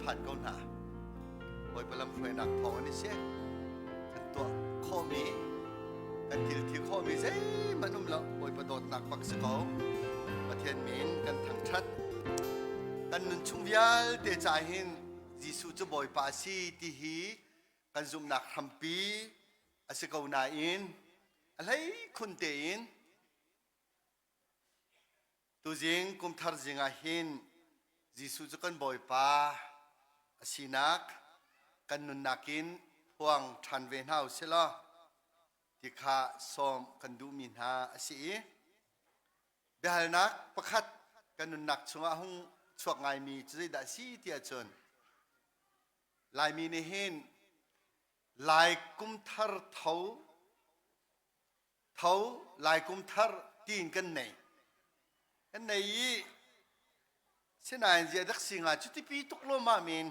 phan ko hna. Bawipa lamhruainak thawng in seh kan tuah khawhmi kan thilthi khawhmi zeihmanh um lo Bawipa dawtnak bak si ko. Pathian min kan thangṭhat. Kan nun chung vialte ca hin Jesuh cu Bawipa a si ti hi kan zumhnak hrampi a si ko nain a hleikhun tein Tuzing kumthar zing ah hin Jesuh cu kan Bawipa a sinak kan nunnak in phuang ṭhan ve hna u sih law ti kha sawm kan duhmi hna a si i biahalnak pakhat kan nunnak chungah hung chuak ngaimi cu zeidah a si ti ahcun Laimi nih hin Lai kumthar tho Tho Lai kum thar tiin kan nei. Kan nei i sinain zia dak si nga cu tipi tuk lo ma min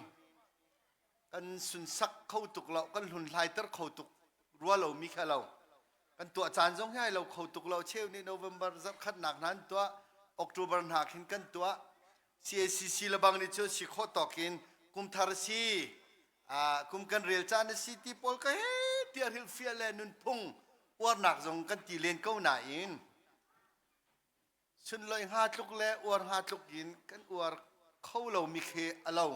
kan sunsak kho tuk lo kan hlun hlaiter kho tuk rua lo mi kha lo kan tuah caan zong hi ai lo kho tuk lo cheu nih November zarhkhatnak hna an tuah October hna khin kan tuah CACC le bang nih cun si khawh tawk in kum thar si kum kan rel caan a si ti pawl ka he tiah hrilhfiah le nunphung uarnak zong kan ti len ko nain sunlawih hnga tluk le uar hnga tluk in kan uar kho lomi khi a lo.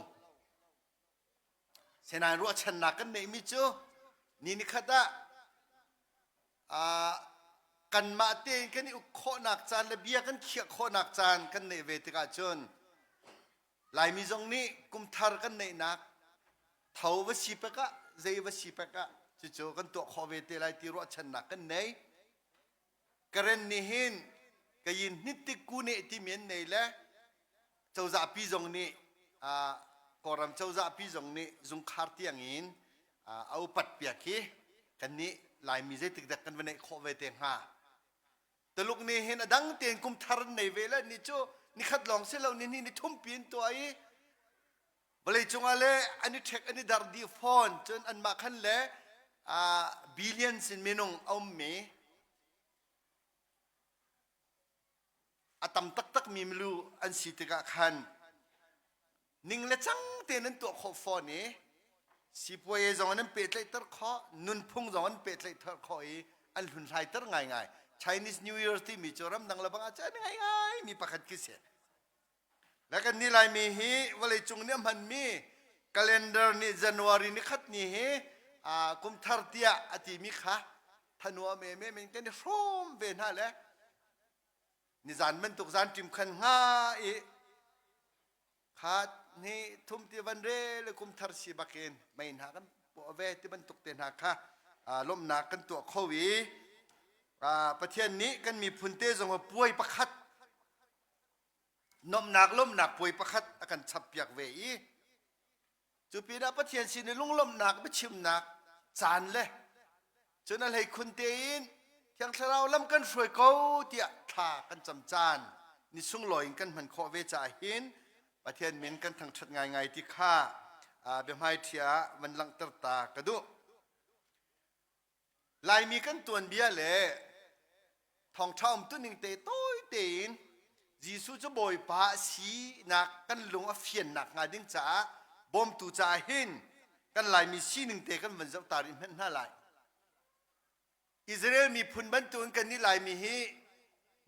Senain ruahchannak kan neihmi cu ni nikhat ah kanmah tein kan i uk khawhnak caan le bia kan khiah khawhnak caan kan neih ve tikah cun Laimi zong nih kumthar kan neihnak tho va si pek ah zei va si pek ah cucu kan tuah khawh ve te lai ti ruahchannak kan nei. Karen nih hin kayin hnittik ku ne timi an nei le cozah pi zong nih Kawlram cozah pi zong nih zungkhar tiang in a upat piak hi kannih Laimi zeitik dah kan va neih khawh ve te hnga. Tuluk nih hin a dang tein kum thar an nei ve le ni cu nikhat lawng si lo ni hnih ni thum pi in tuah i vawleicung ah le an i ṭhek an i dar dih fawn cun anmah khan le billions in minung a ummi a tam taktakmi milu an si tikah khan ning le cang tein an tuah khawh fawn i sipuaye zong an pehtlaihter khawh nunphung zong an pehtlaihter khawh i an hlunhlaiter ngaingai Chinese New Year timi cu ramdang le bang ah cun ngaingai mi pakhat khi si le kan ni laimi hi vawleicung nih a hmanmi calendar nih January ni khat ni hi kum thar tiah a timi kha thanuam em em in kan i hrawm ve hna le nizan bantuk zan ṭim khan hnga i khat hnih thum ti van re le kum thar si bakin mei hna kan puah ve ti bantuk te hna kha lawmhnak kan tuah kho i Pathian nih kan miphun te zong puai pakhat nuamhnak lawmhnak puai pakhat a kan chap piak ve i Cu pinah Pathian sin i lunglawmhnak biachimnak caan le cun a hleikhun tein Thiang Thlarau lam kan hruai ko tiah thla kan cam caan ni sunglawi in kan hman khawh ve caah hin Pathian min kan thangṭhat ngaingai ti kha biahmaiṭhi ah van langhter ta ka duh. Laimi kan tuanbia le thawngṭha umtuning te tawi tein Jesuh cu Bawipa a sinak kan lung a fiannak hnga ding caah bawmtu caah hin kan Laimi sining te kan van zoh ta rih hmanh hna lai. Israel miphun bantukin kan nih Laimi hi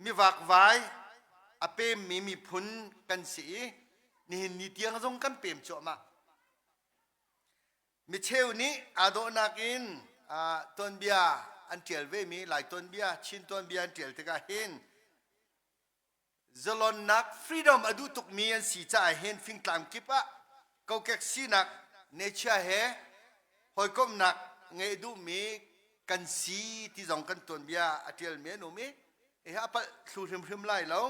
mivakvai a pemmi miphun kan si i nihin ni tiang zong kan pem cuahmah. Micheu nih aa dawhnak in tuanbia an ṭial vemi Lai tuanbia, Chin tuanbia an ṭial tikah hin zalonnak freedom a duh tukmi an si caah hin fingtlang kip ah kokek sinak nature he hawikomhnak ngeih duhmi kan si ti zong kan tuanbia a ṭialmi an um i hihi a palh thlu hrimhrim lai lo.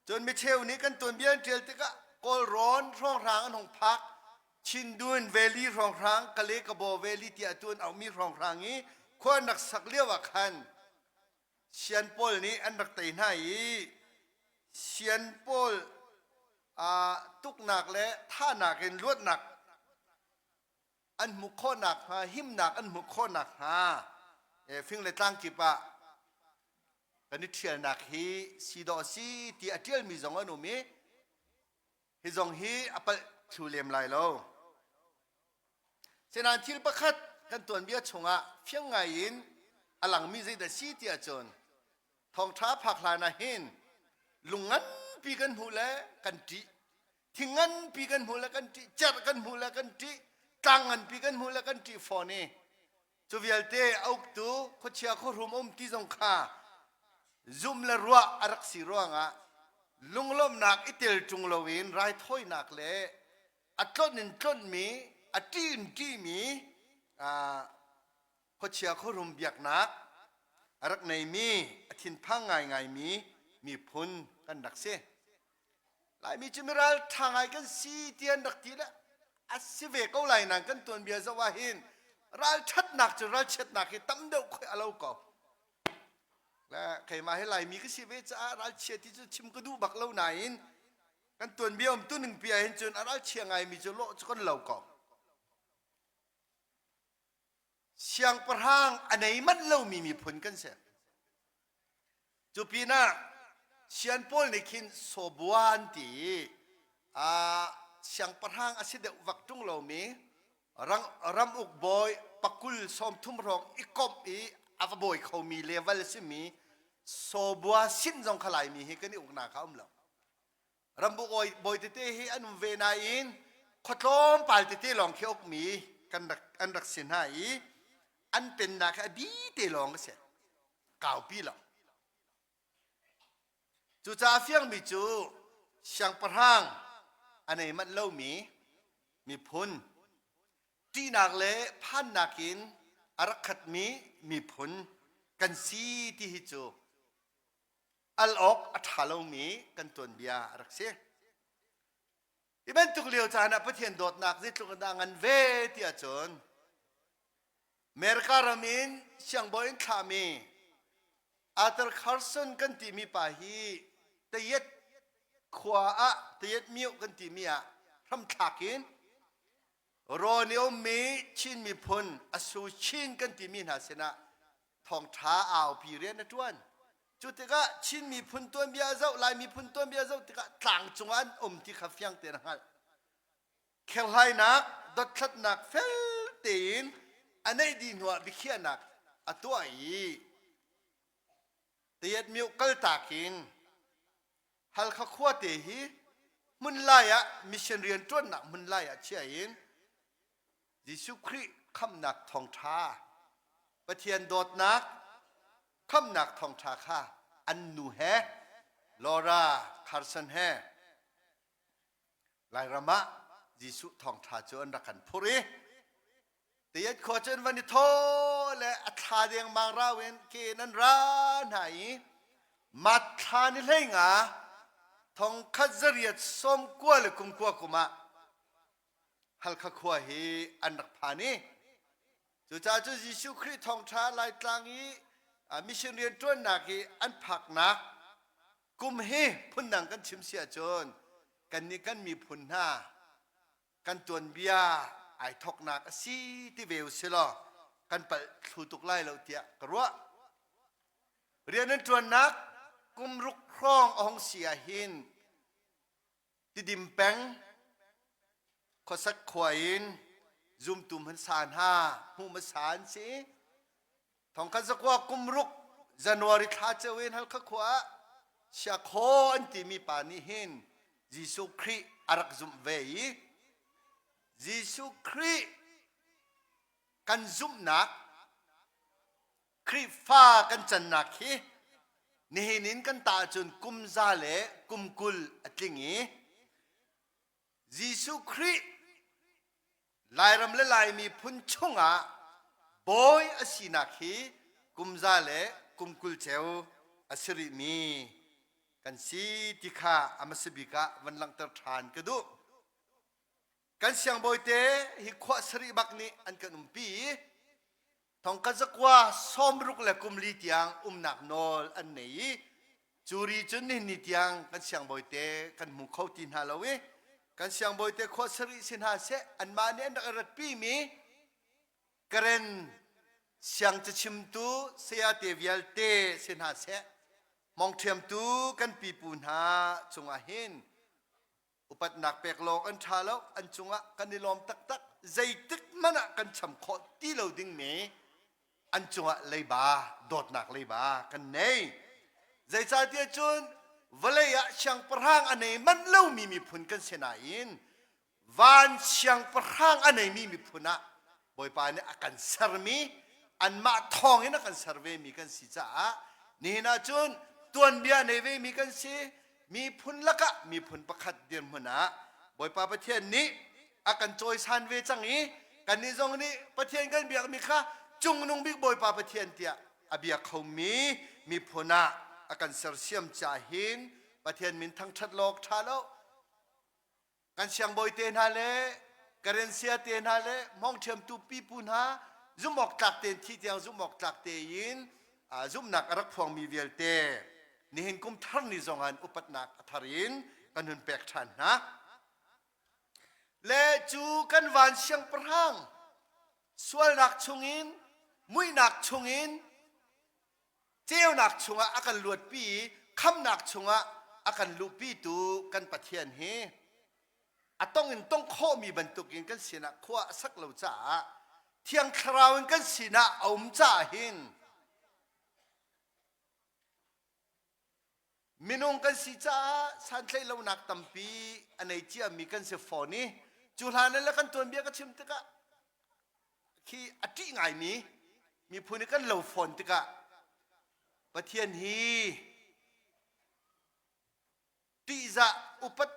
Cun micheu nih kan tuanbia an ṭial tikah Kawlrawn hrawnghrang an hung phak Chindwin Valley hrawnghrang Kale Kabaw Valley tiah atu an auhmi hrawnghrang i khua an rak sak lio ah khan Sian pawl nih an rak tei hna i Sian pawl tuknak le thahnak in luatnak an hmuh khawh nakhnga himnak an hmuh khawh nakhnga fing le tlang kip ah kan i ṭhialnak hi si dawh a si ti a ṭialmi zong an um i hi zong hi a palh. Thlu lem lai lo. Sinain thil pakhat kan tuanbia chungah fiang ngai in a langmi zeidah si ti ahcun thawngṭha phak hlan ah hin lung nganpi kan hmuh le kan ṭih, thing nganpi kan hmuh le kan ṭih, cerh kan hmuh le kan ṭih, tlang nganpi kan hmuh le kan ṭih fawn i cu vialte a uktu khuachia khuahrum um ti zong kha zum le ruah a rak si ruangah lunglawmhnak i tel ṭung loin raithawinak le a tlonh in tlonhmi a ṭih in ṭihmi khuachia khuarum biaknak a rak neimi a thinphang ngaingaimi miphun kan rak si. Laimi cu miral ṭha ngai kan si ti an rak ti le a si ve ko lai nain kan tuanbia zoh ah hin ralṭhatnak cu ralchiatnak hi tam deuh khoi a lo ko. Le keimah hi Laimi ka si ve caah ralchia ti cu chim ka duh bak lo nain kan tuanbia um tuning pi ah hin cun a ralchia ngaimi cu lawh cu kan lo ko. Siangpahrang a nei manh lomi miphun kan si. Cu pinah sian pawl nih khin sawbua an ti i siangpahrang a si deuh vak ṭung lomi ramuk bawi pakul 30 hrawng i komh i a va bawi khomi level a simi sawbua sin zong kha Laimi hi kan i uknak kha um lo. Rambuk bawi tete hi an um ve nain khua tlawmpal tete lawng khi ukmi kan rak an rak si hna i an pennak hi a bi te lawng a si kaupi lo. Cucaah fiangmi cu siangpahrang a nei manh lomi miphun ṭihnak le phannak in a rak khatmi miphun kan si ti hi cu al awk a ṭha lomi kan tuanbia a rak si. Hi bantuk lio caan ah Pathian dawtnak zeitluk in dah ngan ve ti ahcun America ram in siangbawi in thlahmi Arthur Carson kan timi pa hi Tayet khua ah Tayet myo kan timi ah hramthlak in rawn i ummi Chin miphun Asu Chin kan timi hna sinah thawngṭha aupi rian a ṭuan. Cu tikah Chin miphun tuanbia a zoh, Lai miphun tuanbia a zoh tikah tlang cungah an um ti kha fiang tein a hngalh. Kherhlainak, dothlatnak fel tein a neih dih hnuah biakhiahnak a tuah i Tayet myo kaltak in Halkha khuate hi hmunlai ah mission rian ṭuannak hmunlai ah chia in Jesuh Khrih khamhnak thawngṭha, Pathian dawtnak khamhnak thawngṭha kha an nu he Laura Carson he Lairam ah Jesuh thawngṭha cu an rak kan phurh i Tayet khua cu an van i thaw le a thla dengmang rau in ke in an ra hna i mat thla ni hlei nga thong khat zariat sawm kua le kum kua kum ah Halkha khua hi an rak phan i cucaah cu Jesuh Khrih thawngṭha Laitlang i mission rianṭuannak i an phaknak kum hi phundang kan chim si ahcun kannih kan miphun hna kan tuanbia ai thawknak a si ti ve u silaw kan palh thlu tuk lai lo tiah ka ruah. Rian an ṭuannak kum ruk hrawng a hung si ah hin Tidim peng khuasak khua in zumtu hmasa hna hmuh hmasa an si. Thongkhat zakua kum ruk January thla ceu in Halkha khua ah Siakhaw an timi pa nih hin Jesuh Khrih a rak zumh ve i Jesuh Khrih kan zumhnak Khrihfa kan cannak hi nihin in kan tah ahcun kum za le kum 20 a tling i Jesuh Khrih Lairam le Laimi phun chungah bawi a sinak hi kum za le kum 20 ceu a si rihmi kan si ti kha a hmasa bik ah van langhter ṭhan ka duh. Kan siangbawite hi khua sarih bak nih an kan umpi i thongkhat zakua sawmruk le kum li tiang umnak nawl an nei i cu ri cun nihin ni tiang kan siangbawite kan hmu kho ti hna lo i kan siangbawite khua sarih si hna seh anmah nih an rak ratpi mi Karen siang cachimtu sayate vialte si hna seh mongṭhiamtu kan pipu hna cungah hin. Upatnak pek lawng an ṭha lo, an cungah kan i lawm taktak. Zeitik hmanh ah kan cham khawh ti lo dingmi an cungah leiba, dawtnak leiba kan nei. Zeicahtiah cun vawlei ah siangpahrang a nei manh lomi miphun kan si nain van siangpahrang a neimi miphun ah Bawipa nih a kan sermi anmah thawng in a kan ser vemi kan si caah nihin ah cun tuanbia nei vemi kan si miphun lakah miphun pakhat dirhmun ah Bawipa Pathian nih a kan cawisan ve cang i kannih zong nih Pathian kan biakmi kha cungnung bik Bawipa Pathian tiah a bia khomi miphun ah a kan sersiam ca hin Pathian min thangṭhat lawk ṭha lo Kan siangbawi te hna le Karensia te hna le hmawngṭhiamtu pipu hna zumhawk tlak tein thi tiang zumhawk tlak tein zumhnak a rak phuangmi vialte nihin kum thar ni zong ah upatnak a thar in kan hun pek ṭhan hna. Le cu kan van siangpahrang sualnak chungin muihnak chungin ceunak chungah a kan luatpi i khamnak chungah a kan luhpitu kan Pathian hi a tong in tong khawhmi bantukin kan sinah khua a sak lo caah Thiang Thlarau in kan sinah a um caah hin minung kan si caah santlaih lonak tampi a nei ciami kan si fawn i cu hlan le kan tuanbia ka chim tikah khi a ṭih ngaimi miphun i kan lo fawn tikah Pathian hi ṭihzah upat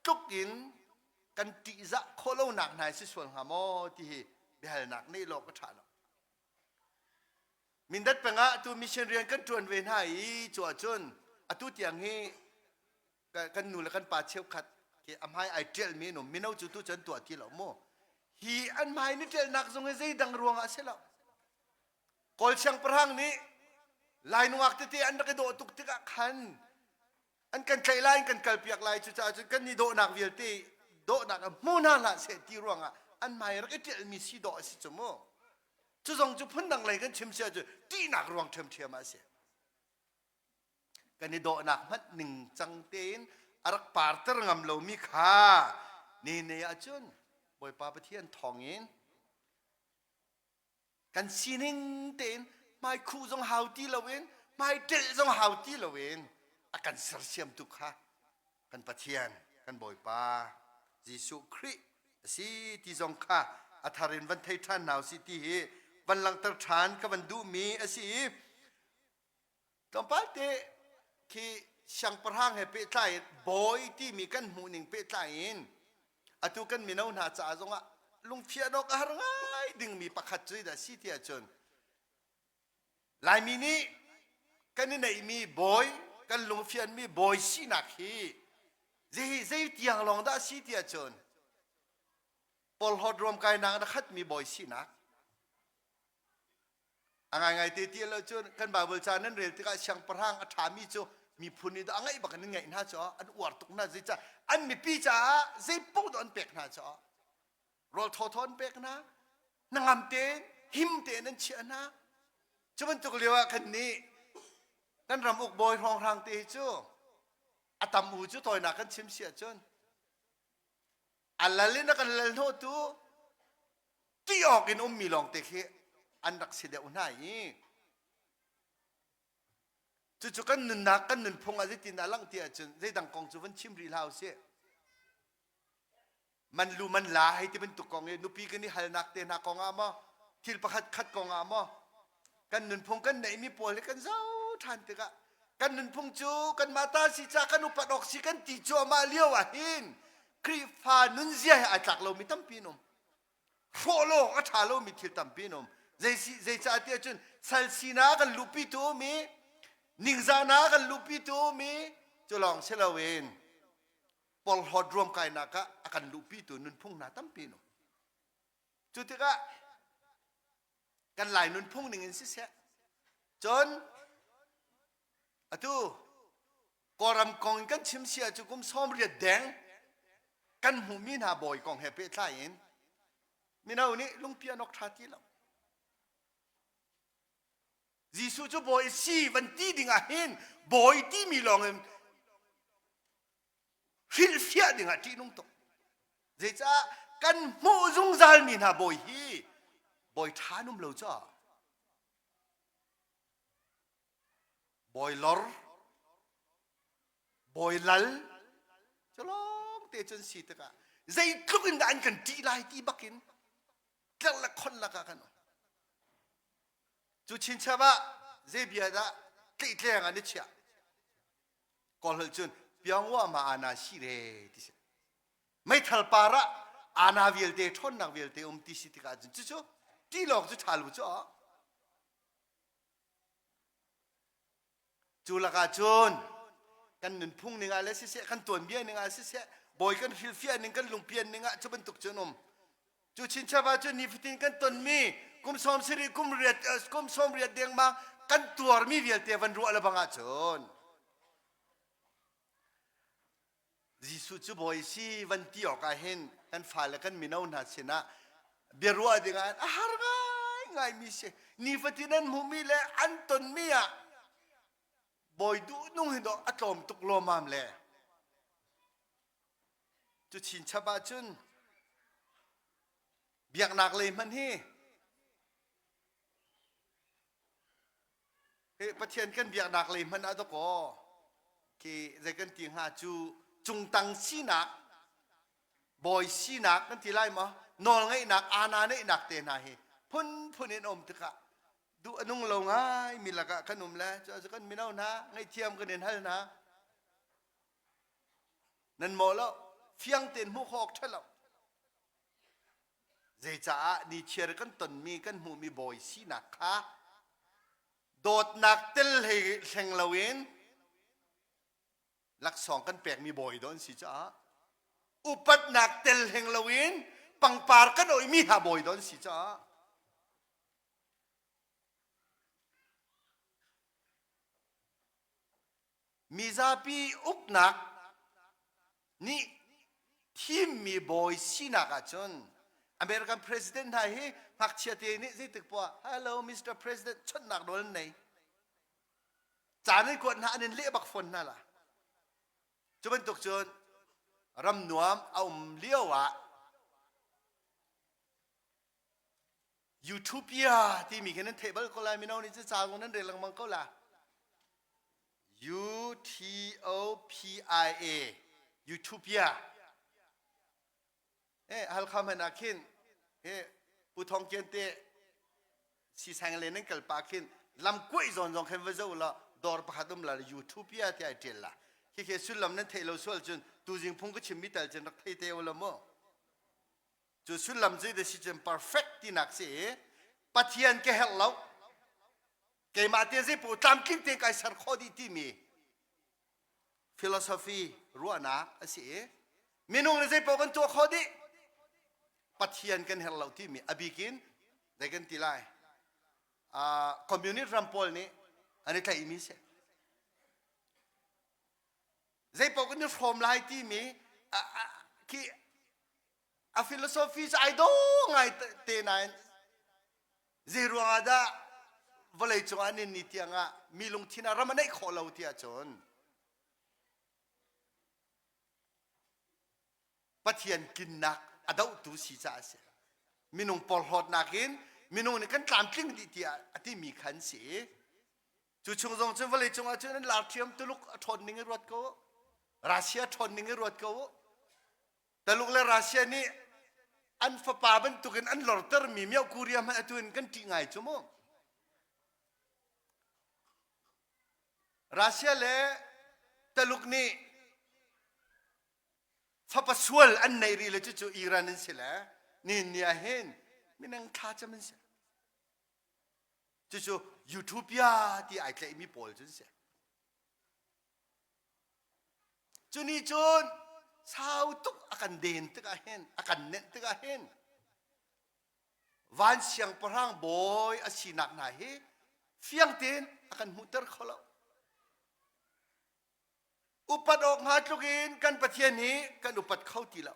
tluk in kan ṭihzah khawh lonak hna si sual hnga maw ti hi biahalnak neih law ka ṭha lo. Mindat peng ah atu mission rian kan ṭuan ve hna i cu ahcun atu tiang hi kan nu le kan pa cheukhat khi a hmai ai ṭialmi an um mino cu tu cu an tuah ti lo mu hi an hmai ni ṭialnak zong hi zeidang ruangah a si lo kawl siangpahrang nih lai nungak tete an rak i dawh tuk tikah khan an kan tlaih lai an kan kalpiak lai cucaah cun kan i dawhnak vialte dawhnak ah hmu hna hlah seh ti ruangah an hmai rak i ṭialmi si dawh a si cu mu cu zong cu phundang lei kan chim si ahcun ṭihnak ruang ṭhiamṭhiam ah a si kan i dawhnak hmanh ningcang tein a rak parter ngam lomi kha ne ne ahcun Bawipa Pathian thawngin kan sining tein hmaikhuh zong hau ti loin hmaiṭelh zong hau ti loin a kan sersiamtu kha kan Pathian kan Bawipa Jesuh Khrih a si ti zong kha a thar in van thei ṭhan hna usih ti hi van langhter ṭhan ka van duhmi a si i Tlawmpal te khi siangpahrang he pehtlai in bawi timi kan hmuhning pehtlai in atu kan mino hna caah zongah lungfian awk a har ngai dingmi pakhat cu dah si ti ahcun Laimi nih kan i neihmi bawi kan lungfianmi bawi sinak hi zei zei tiang lawng dah si ti ahcun porhlawt ruamkainak in a khatmi bawi sinak A ngaingai te ti lo cun kan Bible ca nan rel tikah siangpahrang a ṭhami cu miphun nih a ngaih bak in an ngaih hna cu an uar tuk hna zeicah an mipi caah zei paoh dah an pek hna cu rawl thawthaw an pek hna hnangam tein him tein an chiah hna cu bantuk lio ah khan nih kan ram uk bawi hrawnghrang te hi cu a tam u cu tawinak kan chim si ahcun a lal in a kan lal hnawhtu ti awk in ummi lawngte khi an rak si deuh hna i cucu kan nunnak kan nunphung ah zeitin dah langh ti ahcun zeidang kong cu van chim rih hlah usih man lu man la hei ti bantuk kong i nupi kan i halnak te hna kong ah maw thil pakhat khat kong ah maw kan nunphung kan neihmi pawl hi kan zoh ṭhan tikah kan nunphung cu kanmah ta si ca kan upat awk si kan ti cuahmah lio ah hin Khrihfa nunzia he ai tlak lomi tampi an um hrawh lo a ṭha lomi thil tampi an um zeicah tiah cun sal sinak kan luhpi tu um i ningzahnak kan luhpi tu um i cu lawng si loin porhlawt ruamkainak ah a kan luhpi tu nunphung hna tampi an um cu tikah kan lai nunphung ning in siseh cun atu Kawlram kong in kan chim si ahcun kum 80 deng kan hmuhmi hna bawi kong he pehtlai in mino nih lungpi an awk ṭha ti lo. Jesuh cu bawi si van ti ding ah hin bawi timi lawng in Hrilhfiah dingah ṭihnung tuk. Zeicah kan hmuh zungzalmi hna bawi hi bawi ṭha an um lo caah bawi lor, bawi lal cu lawng te cun si tikah zeitluk in dah an kan ṭih lai ti bakin tlerh le khon lakah kan um. Cu chinchap ah zei bia dah tleitleng an i chiah? Kawlholh cun piangwa ma ana si re ti si. Meithal par ah ana vialte ṭhawnnak vialte um ti si tikah cun cucu ṭih lawk cu ṭha lo cu ah. Cu lakah cun kan nunphung ning ah le siseh kan tuanbia ning ah siseh bawi kan hrilhfiah ning kan lungpian ning ah cu bantuk cun um. Cu chinchap ah cun nifatin kan tonmi kum 70 kum riat kum 80 dengmang kan tuarmi vialte van ruah le bang ahcun Jesuh cu bawi si van ti awk ah hin kan fale kan mino hna sinah biaruah dingah a har ngaingaimi si. Nifatin an hmuhmi le an tonmi ah bawi duhnung hi dawh a tlawm tuk lawmam le Cu chinchap ahcun biaknak lei hmanh hi hi Pathian kan biaknak lei hmanh ah dawkaw khi zei kan ti hnga cu cungtang sinak bawi sinak kan ti lai maw nawlngeihnak ana neihnak te hna hi phunphun in um tikah duh a nung lo ngai mi lakah kan um le cu kan mino hna ngaihthiam kan in hal hna Nan maw lo, fiang tein hmuh khawh awk ṭha lo. Zeicaah nichiar kan tonmi kan hmuhmi bawi sinak kha dawtnak tel hlei hleng loin laksawng kan pekmi bawi dawh an si caah upatnak tel hleng loin pangpar kan oihmi hna bawi dawh an si caah Mizapi uknak nih thimmi bawi sinak ahcun American President hna hi ngakchia te nih zeitik poah hello Mr. President chawnhnak nawl an nei. Caan an kuat hna an in leh bak fawn hna la. Cu bantuk cun ram nuam a um lio ah Utopia timi khi nan theih bal ko lai mino nih cu ca zong nan rel lengmang ko la. U T O P I A Utopia. Eh Halkha hmanh ah khin eh Pu Thong Kian te sisang le nan kal pa khin lam kuai zawn zong khin va zo la dawr pakhat um la Utopia ti ai tial la. Khi khi sullam nan theih lo sual cun tuzing phung ka chim mi tal cun rak thei te u la mu. Cu sullam cu the si cun perfect tinak si i Pathian ka herh lo keimah te zei paoh tlamtling tein kai ser khawh dih timi philosophy ruahnak a si i minung le zei paoh kan tuah khawh dih Pathian kan herh lo timi a bikin zei kan ti lai uh, communist ram pawl nih an i tlaihmi si zei paoh kan i hrawm lai timi khi a philosophy cu ai dawh ngai te nain zei ruangah dah vawlei cungah nin ni tiang ah mi lungthin ah ram a neih khawh lo ti ahcun Pathian tlinnak a dohtu si caah a si. Minung porhlawtnak in minung nih kan tlamtling dih tiah a timi khan si. Cu chung zong cun vawlei cungah cun an lar ṭhiam Tuluk a ṭhawn ning i ruat ko. Russia ṭhawn ning i ruat ko. Taluk le Russia nih an fapa bantukin an lortermiမြောက်Korea hmanh atu in kan ṭih ngai cu mu. Russia le Taluk nih fapa sual an neih rih le cucu Iran an si le nihin ni ah hin minang thla cem an si. Cucu Utopia ti ai tlaihmi pawl cu an si. Cu nih cun sau tuk a kan den tikah hin, a kan nenh tikah hin van siangpahrang bawi a sinak hna hi fiang tein a kan hmuhter kho lo. Upat awk hnga tluk in kan Pathian hi kan upat kho ti lo.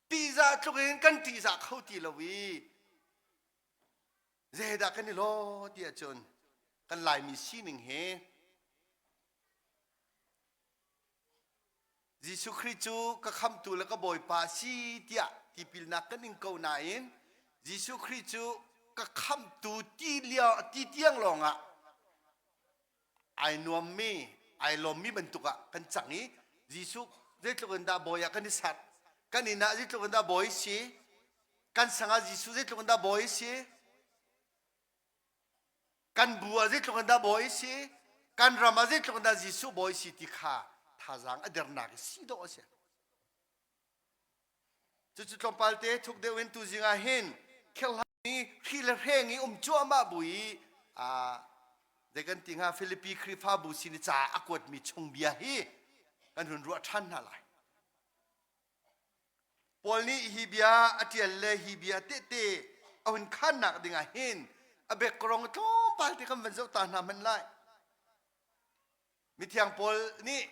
Tihzah tluk in kan tihzah kho ti lo i Zeidah kan i lawh ti ahcun kan Laimi sining hi Jesuh Khrih cu ka khamhtu le ka Bawipa a si tiah tipilnak kan ing ko nain Jesuh Khrih cu ka khamhtu ti, lio, ti tiang lawngah ai nuammi, ai lawmmi bantuk ah kan cang i Jesuh zeitluk in dah bawi ah kan i serh, kan inn ah zeitluk in dah bawi si, kan sang ah Jesuh zeitluk in dah bawi si, kan bu ah zeitluk in dah bawi si, kan ram ah zeitluk in dah Jesuh bawi si ti kha thazaang a dernak i si dawh a si. Cucu tlawmpal te thuk deuh in tuzing ah hin kherhlai hri le hreng i um cuahmah bu i zei kan ti hnga Filipi Khrihfabu sin i ca a kuatmi chung bia hi kan hun ruah ṭhan hna lai. Paul nih hi bia a ṭial le hi bia tehte a hun khannak dingah hin a background tlawmpal te kan van zoh ta hna hmanh lai. Mithiang Paul nih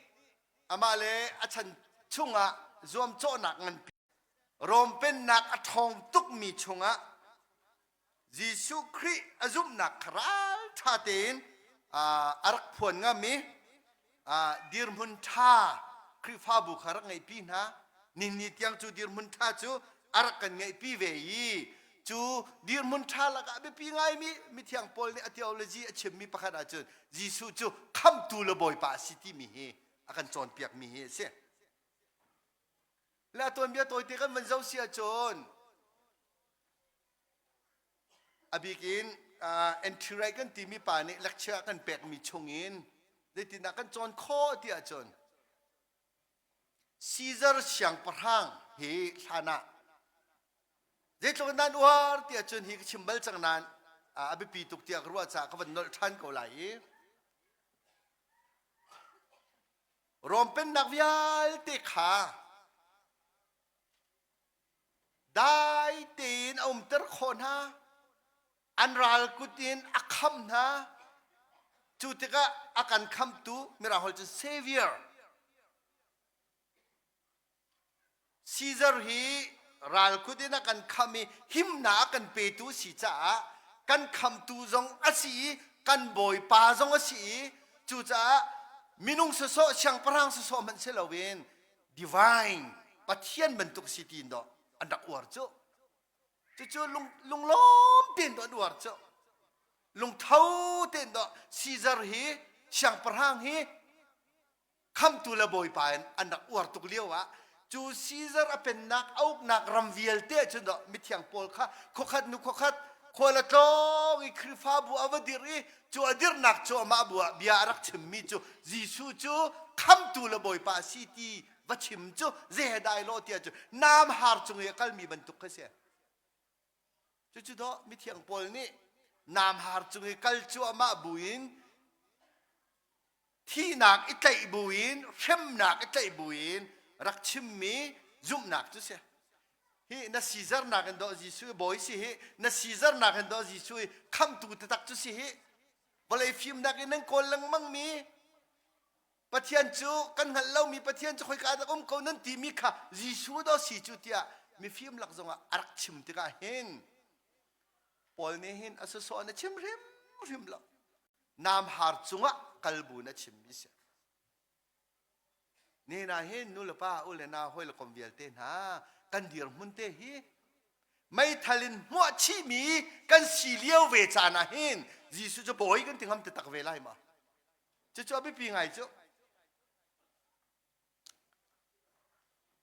amah le a chan chungah zuamcawhnak nganpi Rom pennak a ṭhawng tukmi chungah Jesuh Khrih a zumhnak kha ralṭha tein a rak phuan ngam i dirhmun ṭha Khrihfabu kha rak ngeihpi hna. Nihin tiang cu dirhmun ṭha cu a rak kan ngeihpi ve i cu dirhmun ṭha lakah biapi ngaimi mithiang Paul nih a theology a chimmi pakhat ahcun Jesuh cu khamhtu le Bawipa a si timi hi a kan cawnpiakmi hi a si. Le a tuanbia tawite kan van zoh si ahcun a bik in entry right kan timi pa nih lecture a kan pekmi chungin zeitindah kan cawn khawh ti ahcun Caesar siangpahrang hi hlan ah zeitluk in nan uar ti ahcun hi ka chim bal cang nain a biapi tuk tiah ka ruah caah ka van nolh ṭhan ko lai i Rom pennak vialte kha dai tein a umter khawh hna an ral kut in a kham hna cu tikah a kan khamtu mirang holh cun savior Caesar hi ral kut in a kan kham i himnak a kan petu si caah kan khamtu zong a si i kan bawipa zong a si i cucaah minung sawsawh siangpahrang sawsawh hmanh si loin divine Pathian bantuk si tiin dawh an rak uar cu cucu lung lunglawm tein dawh an uar cu lungtho tein dawh Caesar hi siangpahrang hi khamtu le bawipa in an rak uar tuk lio ah cu Caesar a pennak a uknak ram vialte ahcun dawh mithiang Paul kha khuakhat nu khuakhat khual a tlawng i Khrihfabu a va dirh i cu a dirhnak cu amah bu ah bia a rak chimmi cu Jesuh cu khamtu le bawipa a si ti va chim cu zei dai law tiah cu nam har cung i a kalmi bantuk kha si. Cucu dawh mithiang Paul nih nam har cung i kal cuahmah buin thihnak i tlaih buin hremnak i tlaih buin rak chimmi zumhnak cu si. Hi na Caesar nakin dawh Jesuh i bawi si hi na Caesar nakin dawh Jesuh i khamtu taktak cu si hi vawlei fimnak in nan kawl lengmang mi Pathian cu kan hngalh lomi Pathian cu khoika dah um ko nan timi kha Jesuh daw si cu tiah mifim lak zongah a rak chim tikah hin Paul nih hin a sawsawh na chim hrimhrim lo nam har cungah kal bu na chimmi si Nihin ah hin nu le pa u le nau hawi le kom vialte hna kan dirhmun te hi meithal in hmuah chihmi kan si lio ve caan ah hin Jesuh cu bawi kan ti ngam te tak ve lai ma? Cucu a biapi ngai cu.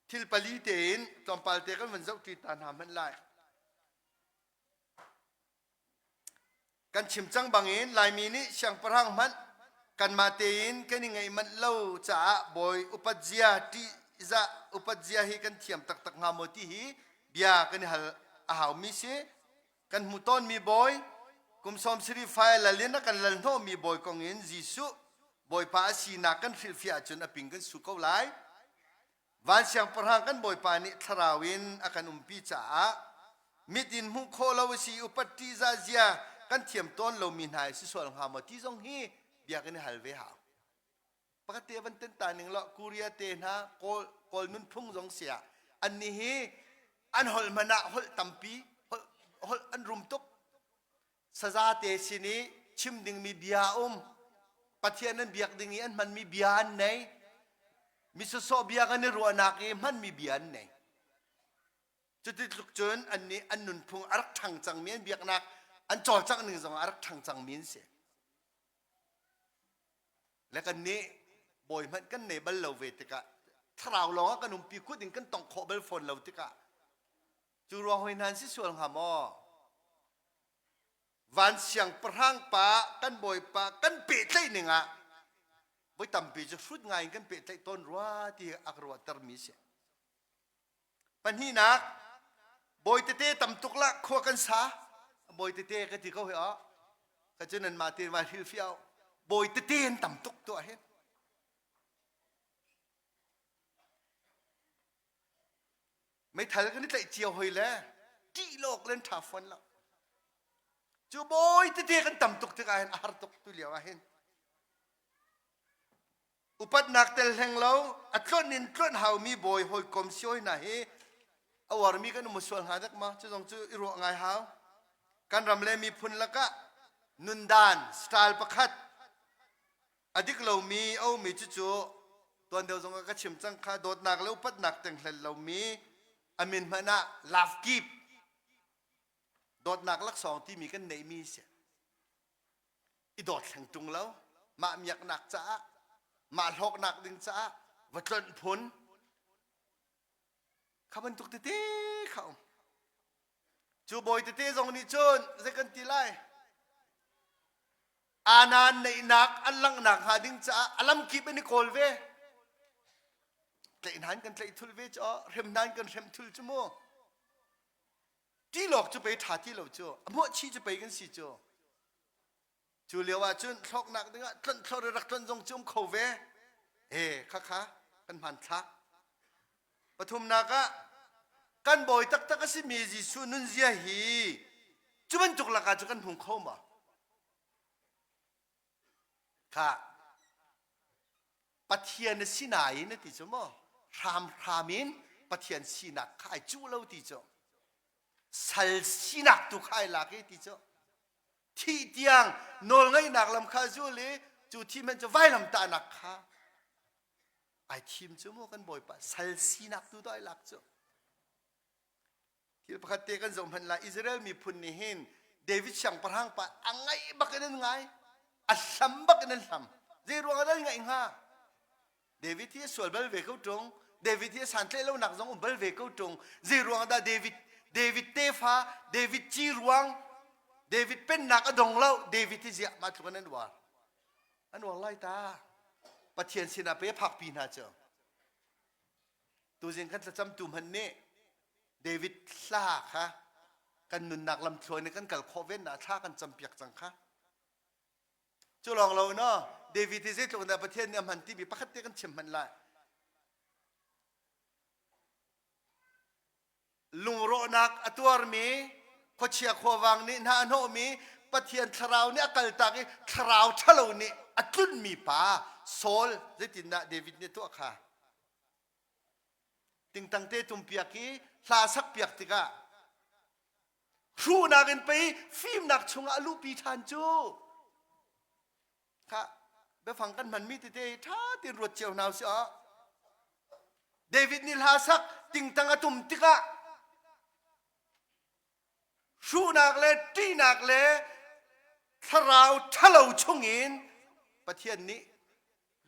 Thil pali tein tlawmpal te kan van zoh ṭi ta hna hmanh lai. Kan chim cang bangin Laimi nih siangpahrang hmanh kanmah tein kan i ngeih manh lo caah bawi upat zia ṭihzah upat zia hi kan thiam taktak hnga maw ti hi bia kan i hal a haumi si. Kan hmuh tawnmi bawi kum sawm sarih fai lal in a kan lal hnawhmi bawi kong in Jesuh Bawipa a sinak kan hrilhfiah ahcun a ping kan su ko lai. Van siangpahrang kan Bawipa nih thlarau in a kan umpi caah mit in hmuh khawh lo a si i upat ṭihzah zia kan thiam tawn lomi hna hi si sual hnga maw ti zong hi bia kan i hal ve hau. Pakhat te van ten ta ning law Korea te hna Kawl Kawl nunphung zong sia annih hi an holh hmanh ah holh tampi holh holh an rum tuk saza te sin i chim dingmi bia a um Pathian an biak ding i an hmanmi bia an nei. Mi sawsawh bia kan i ruahnak i hmanmi bia an nei. Cuti tluk cun annih an nunphung a rak ṭhang cangmi an biaknak an cawlcangh ning zong a rak ṭhang cangmi an si. Le kannih bawi hmanh kan nei bal lo ve tikah thlarau lawng ah kan umpi kut in kan tongh khawh bal fawn lo tikah cu ruang hoi hna an si sual hnga maw? Van siangpahrang pa kan bawipa kan pehtlaih ning ah voi tampi cu hrut ngai in kan pehtlaih tawn rua ti a ka ruahtermi si. Pahnihnak, bawi tete tam tuk lah khua kan sa. Bawi tete ka ti ko hi ah. Ka cu nan mah te vai hrilhfiah. Bawi tete an tam tuk tuah hin. Meithal kan i tlaih cio hoi le ṭih lawk len ṭha fawn lo. Cu bawi tete kan tam tuk tikah hin a har tuk tu lio ah hin. Upatnak tel hleng lo a tluanh in tluanh haumi bawi hawikom si hoi hna hi a uarmi kan um sual hnga dek ma cu zong cu i ruah ngai hau. Kan ram le miphun lakah nundan style pakhat a dik lomi a ummi cucu tuan deuh zong ah ka chim cang kha dawtnak le upatnak tenghlel lomi a min hmanh ah love keep dawtnak laksawng timi kan neihmi si i dawt hleng tung lo mah miaknak caah mah hlawknak ding caah va tlonh phun kha bantuk tete kha um cu bawi tete zong nih cun zei kan ti lai Anan neihnak an langhnak hnga ding caah a lamkip in i kawl ve. Tlaih hna in kan tlaih thul ve cu hrem hna in kan hrem thul cu mu. Tilawk cu pei ṭha ti lo cu, a hmuahchih cu pei kan si cu. Cu lio ah cun thlawknak dingah tlonh thlor i rak tlonh zong cu um kho ve. E khakha kan hmanthlak. Pathumnak ah kan bawi taktak a simi Jesuh nunzia hi cu bantuk lakah cu kan hmu kho ma? Kha Pathian a si nain a ti cu maw hramhram in Pathian sinak kha ai cuh lo ti cu sal sinak tu kha ai lak i ti cu thih tiang nawlngaihnak lam kha zul i cu thi hmanh cu vailam tahnak kha ai thim cu mu kan bawipa sal sinak tu dah ai lak cu thil pakhat te kan zoh hmanh lai Israel miphun nih hin David siangpahrang pa a ngaih bak in an ngai a hlam bak in an hlam zei ruang ah dah an ngaih hnga David hi a sual bal ve ko ṭung David hi a santlaih lonak zong um bal ve ko ṭung zei ruang ah dah David David tefa David ci ruang David pennak a dong lo David hi ziah mah tluk in an uar an uar lai ta Pathian sinah pe phakpi hna cu tuzing kan thlacamtu hmanh nih David hla kha kan nunnak lamthluan in kan kal khawh ven na thla kan campiak cang kha cu lawng lo no David hi zeitluk in dah Pathian nih a hman timi pakhat te kan chim hmanh lai lungrawhnak a tuarmi khuachia khuavang nih hna a hnawhmi Pathian thlarau nih a kaltak i thlarau ṭhalo nih a tlunhmi pa Saul zeitindah David nih tuah kha tingtang te tumpiak i hla sakpiak tikah hruhnak in pei fimnak chungah a luhpi ṭhan cu Kha biafang kan hmanmi tete ṭha tein ruat cio hna usih ah David nih hla sak tingtang a tum tikah hruhnak le ṭihnak le thlarau ṭhalo chungin Pathian nih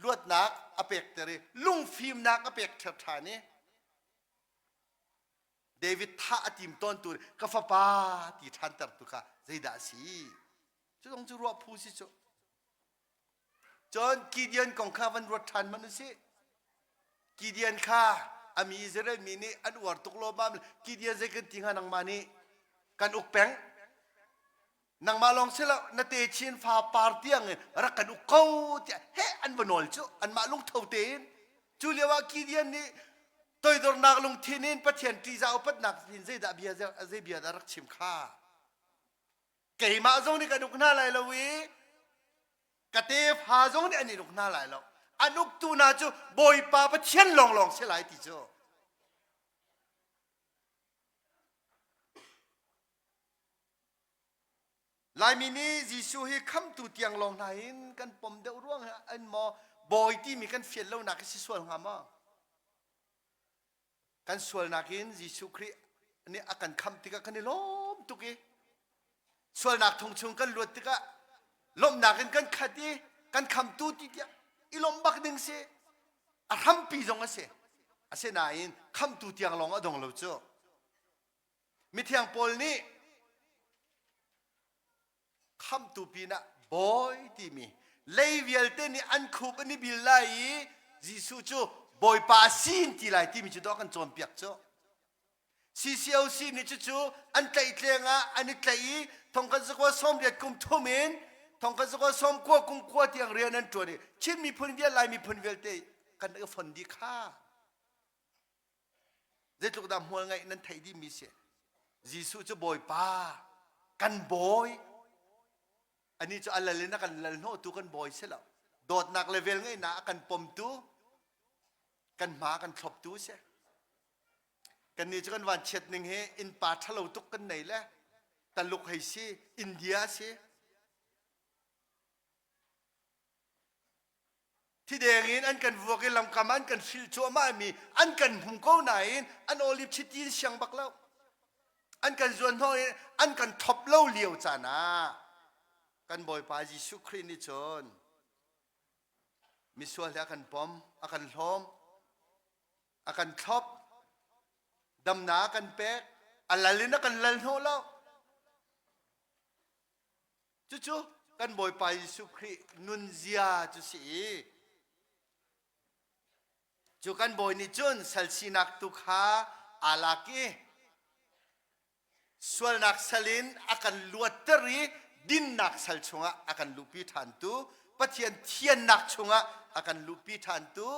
luatnak a pekter i lungfimnak a pek ṭhan i David thah a tim tawntu ka fapa ti ṭhantertu kha zeidah a si? Cu zong cu ruah phu si cu. Cun Gideon kong kha van ruat ṭhan hmanh usih. Gideon kha a mi Israel mi nih an uar tuk lawmmam. Gideon zei kan ti hnga nangmah nih kan uk peng. Nangmah lawng si lo na techin fa par tiang in rak kan uk ko tiah heh an va nawl cu anmah lungtho tein. Cu lio ah Gideon nih toidornak lungthin in Pathian ṭihzah upatnak in zeidah bia zei bia dah rak chim kha. Keimah zong nih kan uk hna lai lo i ka tefa zong nih an in uk hna lai lo. An uktu hna cu Bawipa Pathian lawnglawng si lai ti cu. Laimi nih Jesuh hi khamtu tiang lawng hna hin kan pom deuh ruang an maw bawi timi kan fian lonak hi si sual hnga maw? Kan sualnak in Jesuh Khrih nih a kan khamh tikah kan i lawm tuk i sualnak thong chung kan luat tikah lawmhnak in kan khat i kan khamtu ti tiah i lawmh bak ding si. A hrampi zong a si. Asinain khamtu tiang lawng a dong lo cu. Mithiang Paul nih khamtu pinah bawi timi lei vialte nih an khup an i bil lai i Jesuh cu Bawipa a si in ti lai timi cu dawh kan cawnpiak cu. CCOC nih cucu an tlaihtleng ah an i tlaih i thongkhat zakua sawmriat kum thum in thongkhat zakua sawmkua kum kua tiang rian an ṭuan i Chin miphun vial Lai miphun vialte kan i fon dih kha. Zeitluk dah hmual ngeih nan theih dihmi si. Jesuh cu Bawipa, kan bawi. Ani cu a lal in a kan lal hnawhtu kan bawi si lo. Dawtnak le velngeihnak a kan pomtu, kan hma kan thloptu si. Kannih cu kan vanchiat ning hi innpa ṭhalo tuk kan nei le Taluk hei si, India si. Thideng in an kan vuak i lamkam an kan hrilh cuahmah mi an kan hmu ko nain an olive chiti in siang bak lo. An kan zuan hnawh i an kan thop lo lio caan ah kan Bawipa Jesuh Khrih nih cun misual he a kan pom, a kan hlawm, a kan thlop, damnak a kan pek, a lal in a kan lal hnawh lo. Cucu kan Bawipa Jesuh Khrih nunzia cu si i cu kan Bawi nih cun sal sinak tu kha aa lak i sualnak sal in a kan luatter i dinnak sal chungah a kan luhpi ṭhantu Pathian thiannak chungah a kan luhpi ṭhantu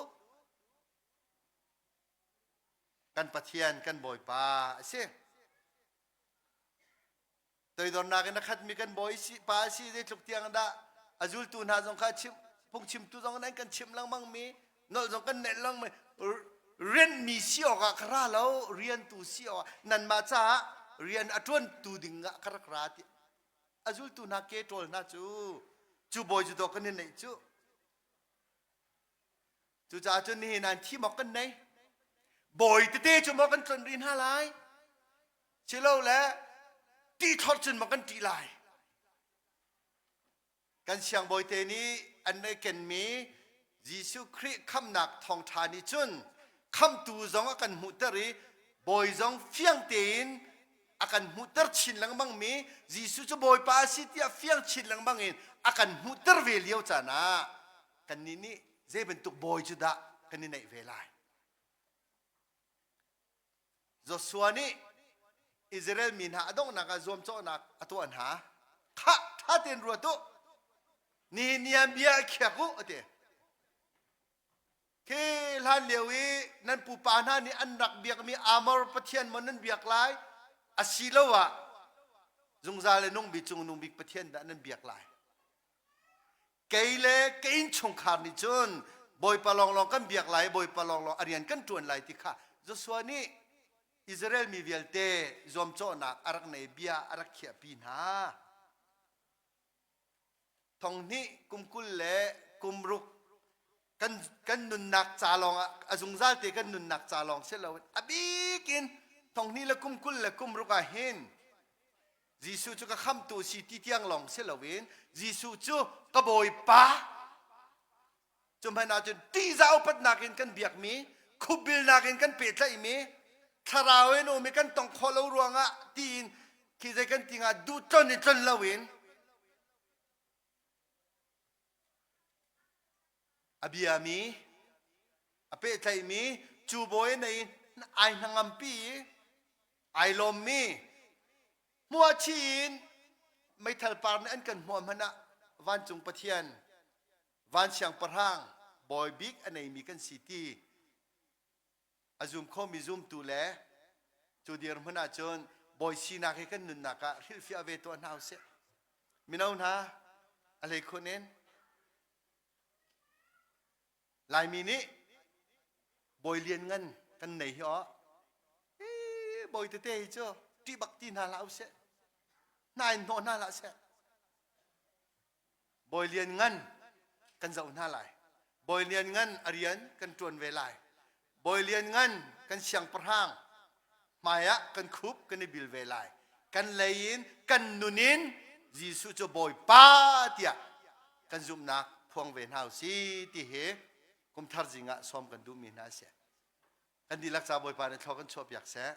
kan Pathian kan Bawipa a si. Toidornak in a khatmi kan bawi si pa si zeitluk tiang dah a zultu hna zong kha chim phungchimtu zong nan kan chimh lengmang mi nolh zong kan neih lengmang rianmi si awkah ka ra lo riantu si awkah nanmah caah rian a ṭuantu ding ah ka rak ra ti a zultu hna ke ṭawl hna cu cu bawi cu dawh kan i neih cu Cucaah cun nihin an thim awk kan nei. Bawi tete cu maw kan tlon rih hna lai? Silole ti thlor cun maw kan ṭih lai? Kan siangbawi te nih an nei kenmi Jesuh Khrih khamnak thawngṭha nih cun khamtu zong a kan hmuhter i bawi zong fiang tein a kan hmuhter chin lengmang mi Jesuh cu Bawipa a si tiah fiang chin lengmang in a kan hmuhter ve lio caan ah kannih nih zei bantuk bawi cu dah kan i neih ve lai? Joshua nih Israel mi hna a donghnak ah zuamcawhnak a tuah hna. Khah, ṭha tein ruat u. Nihin ni ah bia a khiak u, a ti. Khi hlan lio i nan pupa hna nih an rak biakmi Amor pathian maw nan biak lai? Asiloah zungzal le nung bik cung nung bik pathian dah nan biak lai? Kei le ka innchungkhar nih cun Bawipa lawnglawng kan biak lai, Bawipa lawnglawng a rian kan ṭuan lai ti kha Joshua nih Israel mi vialte zuamcawhnak a rak nei bia a rak khiahpi hna. Thong hnih kum 20 le kum ruk kan, kan nunnak ca lawng ah a zungzal te kan nunnak ca lawng si loin a bik in thong hnih le kum 20 le kum ruk ah hin Jesuh cu ka khamtu si ti tiang lawng si loin Jesuh cu ka Bawipa cu hmanh ahcun ṭihzah upatnak in kan biakmi khupbilnak in kan pehtlaihmi thlarau in um i kan tong khawh lo ruangah tiin khi zei kan ti hnga duh tlon i tlon loin a biami a pehtlaihmi cu bawi nei ai hnangampi i ai lawmmi hmuahchih in meithal par nih an kan hmuah hmanh ah vancung Pathian van siangpahrang bawi bik a neimi kan si ti a zum khomi zumtu le cu dirhmun ahcun bawi sinak hi kan nunnak ah hrilhfiah ve tuah hna usih. Mino hna a hleikhun in Laimi nih bawi lianngan kan nei hi aw bawi tete hi cu ṭih bak ti hna hlah usih. Hna in hnawh hna hlah seh. Bawi lianngan kan zoh hna lai. Bawi lianngan a rian kan ṭuan ve lai. Bawi Lianngan kan siangpahrang hmai ah kan khup kan i bil ve lai. Kan lei in kan nun in Jesuh cu Bawipa tiah kan zumhnak phuang ve hna usih ti hi kumthar zing ah sawm kan duhmi hna a si. Kan dihlak ca Bawipa nih thlua kan chuahpiak seh.